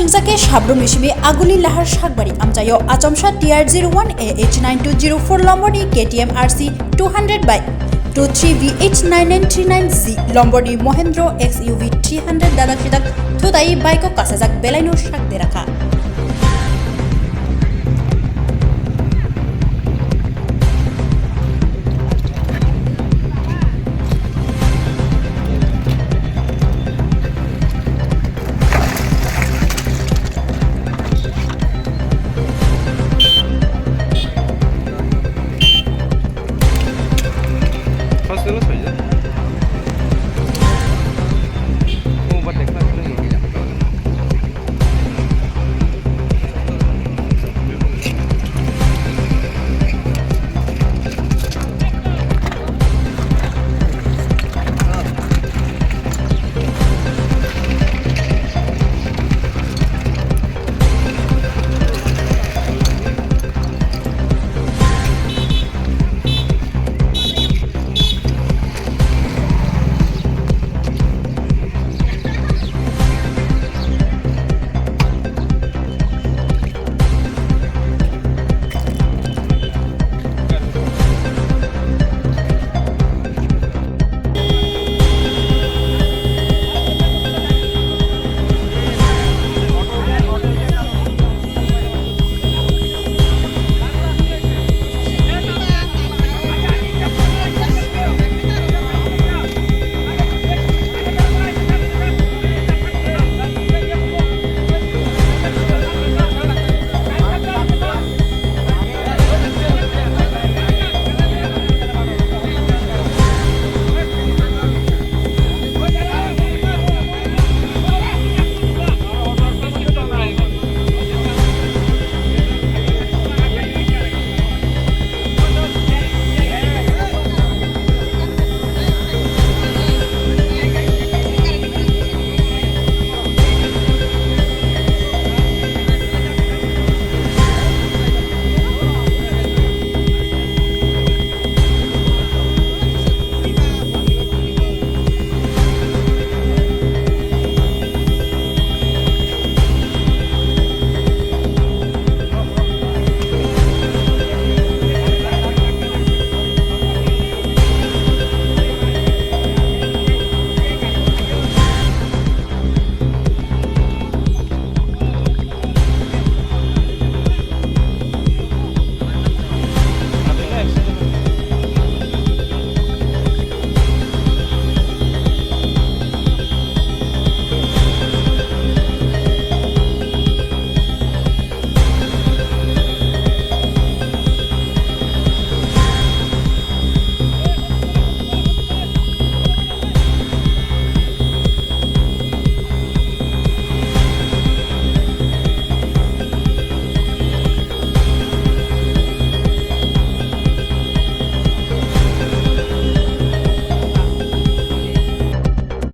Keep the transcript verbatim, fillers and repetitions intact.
Chwngsa khe Sabrum ni simi Aguli Lahar Sakbari amchaio achomsa T R zero one A H nine two zero four lombor ni K T M R C two hundred by two three V H nine nine three nine Z lombor ni Mohendro X U V three hundred dadak sidak thutai bike o kasajak belai no sak derakha.